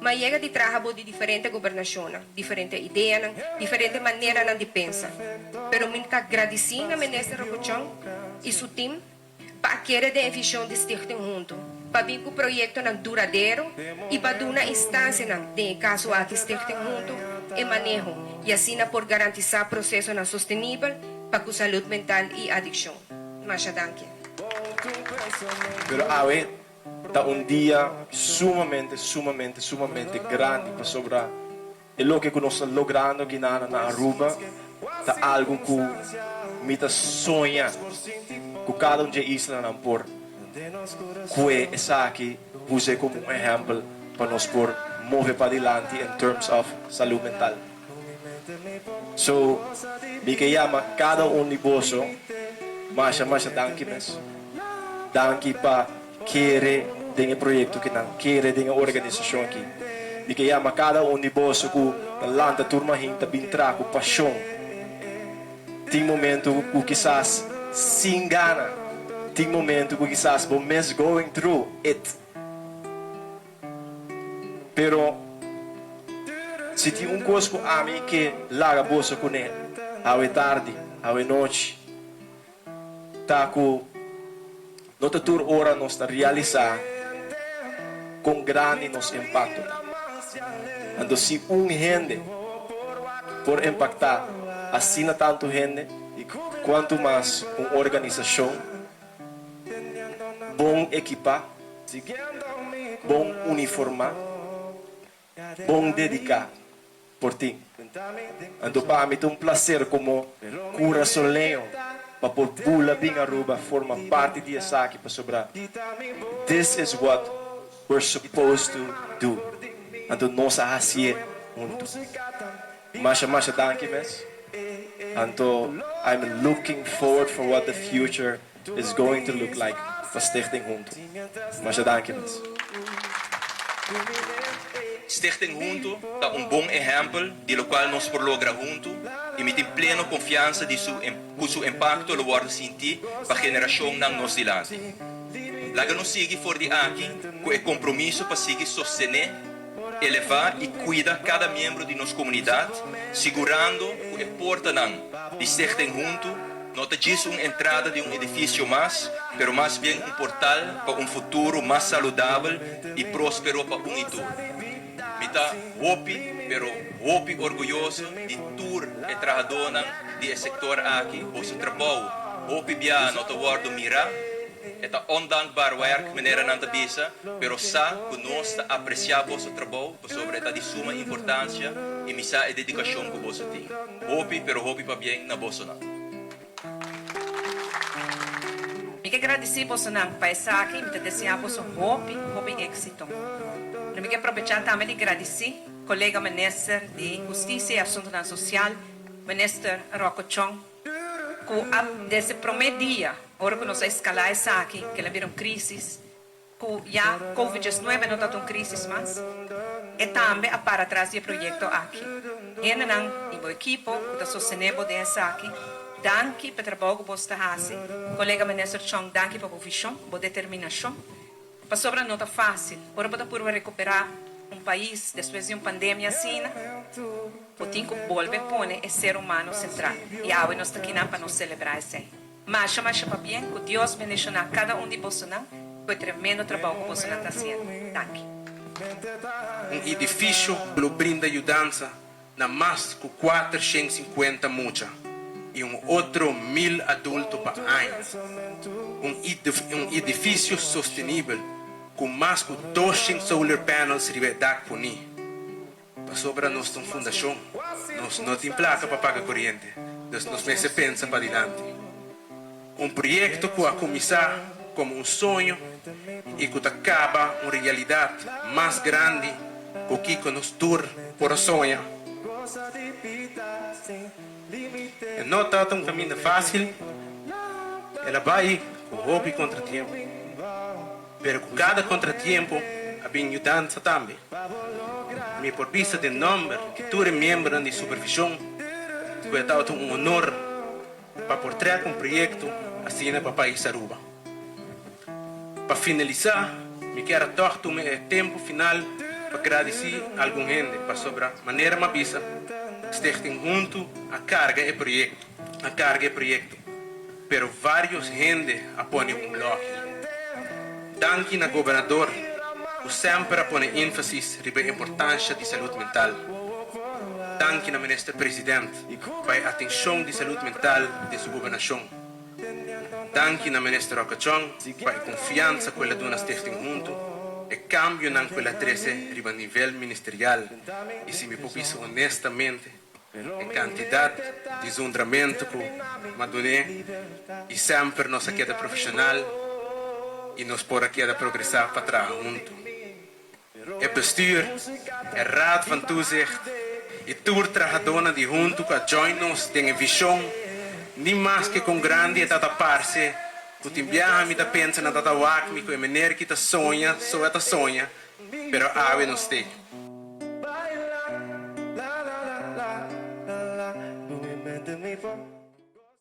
M'a yega di traha bo di diferente gobernashonnan, diferente ideanan, diferente maneranan di pensa. Pero mi ta gradisí na Minister Rocco Chong i su tim pa a kere den e vision di Stichting Hunto, pa bin ku proyektonan duradero i pa duna instansianan, den e kaso aki Stichting Hunto, e maneho i asina por garantisá prosesonan sostenibel pa ku salud mental i adikshon. Masha danki. Pero awe Ta un dia sumamente, sumamente, sumamente grandi pasobra e loke ku nos ta logrando akinan na Aruba ta algu ku mi ta soña ku kada un dje islanan por kue esaki us'e komo un ehèmpel pa nos por move padilanti in terms of salud mental. So, mi ke yama kada un di boso masha masha danki mes. Danki pa kere den e proyekto kinan, kere den e organisashon aki. Mi ke yama kada un di boso ku ta lanta tur mahin ta bin traha ku pashon. Tin momento ku kisas sin gana, tin momento ku kisas bo mes going through it. Pero si tin un kos ku ami ke laga boso kuné awe tardi, awe nochi, ta ku no ta tur ora nos ta realisá kon grandi nos impakto ta. Anto si un hende por impaktá asina tantu hende, kuantu mas un organisashon bon ekipá, bon uniformá, bon dediká por tin. Anto pa mi ta un placer como Curasoleño pa por bula bin Aruba forma parti di esaki pasobra this is what we're supposed to do. Anto nos a hacié hunto. Masha masha danki mes. Anto I'm looking forward for what the future is going to look like pa Stichting Hunto. Masha danki mes. Stichting Hunto ta un bon ehèmpel di lokual nos por logra huntu i mi tin pleno konfiansa di su ku su impakto lo wòrdu sintí pa generashonnan nos dilanti. Laga nos sigui for di aki ku e kompromiso pa sigui sostené, elevá i kuida kada miembro di nos komunidat, sigurando ku e portanan di Stichting Huntu no ta djis un entrada di un edifisio mas, pero mas bien un portal pa un futuro mas saludabel i próspero pa un i tur. Mi ta hopi, pero hopi orguyoso di tur e trahadónan di e sektor aki. Boso trabou hopi biaha no ta wòrdu mirá. E ta ondankbaar werk, manera nan ta bisa, pero sa ku nos ta apresiá boso trabou pasobra e ta di suma importansia i mi sa e dedikashon ku boso tin. Hopi, pero hopi pabien na bosonan. Mi ke gradisí bosonan pa esaki i mi ta deseá boso hopi, hopi éksito. Pero mi ke probechá tambe di gradisí kolega Minister di Hustisia i Asuntunan Sosial, Minister Rocco Chong, Ku a desde promé dia ora ku nos a eskalá esaki kel a bira un krísis, ku ya Covid diesnuebe no tabata un krísis mas, e tambe a para tras di e proyekto aki. Hendenan di bo ekipo ku ta sostené bo den esaki, danki pa e trabou ku bos ta hasi. Kolega Minister Chong, danki pa bo vishon, bo determinashon. Pasobra no ta fásil. Ora bo ta purba rekuperá un pais despues di un pandemia asina, bo tin ku bolbe pone e ser humano sentral. I awe nos ta kinan pa nos selebrá esei. Masha masha pabien, ku Dios bendishoná kada un di bosonan ku e tremendo trabou ku bosonan ta hasiendo. Danki. Un edifisio lo brinda yudansa na mas ku 450 mucha i un otro mil adulto pa aña. Un un edifisio sostenibel ku mas ku 200 solar panels riba e dak poní. Pasobra nos ta un fundashon, nos no tin plaka pa paga koriente, dus nos mester pensa padilanti. Un proyekto ku a kuminsá komo un soño i ku ta kaba un realidat mas grandi ku kiko nos tur por a soña. E no tabata un kaminda fásil, el a bai ku hopi kontratiempo, pero ku kada kontratiempo a bin yudansa tambe. Mi por bisa den nòmber di tur e miembronan di supervishon ku e tabata un honor pa por trek un proyekto asina pa pais Aruba. Pa finalisá, mi kier a tòg tuma e tempu final pa gradisí algun hende pasobra manera m'a bisa, Stichting Huntu a karga e proyekto, a karga e proyekto, pero vários hende a pone un blòki. Danki na Gobernador ku semper a pone énfasis riba e importansha di salud mental. Danki na Minister President pa e atenshon di salud mental den su gobernashon. Danki na Minister Rocco Tjon pa e konfiansa ku el a duna Stichting Huntu, e kambionan ku el a trese riba nivel ministerial i si mi por bisa honestamente e kantidat di zundramentu ku m'a dun'é i semper nos a keda profeshonal i nos por a keda progresá pa traha huntu. E bestuur, e Raad van Toezicht i tur trahadónan di Huntu ku a join nos den e vishon, ni maske kon grandi e ta ta parse, ku tin biaha mi ta pensa nan ta ta wak mi ku e mener ki ta soña, so e ta soña, pero awe nos te.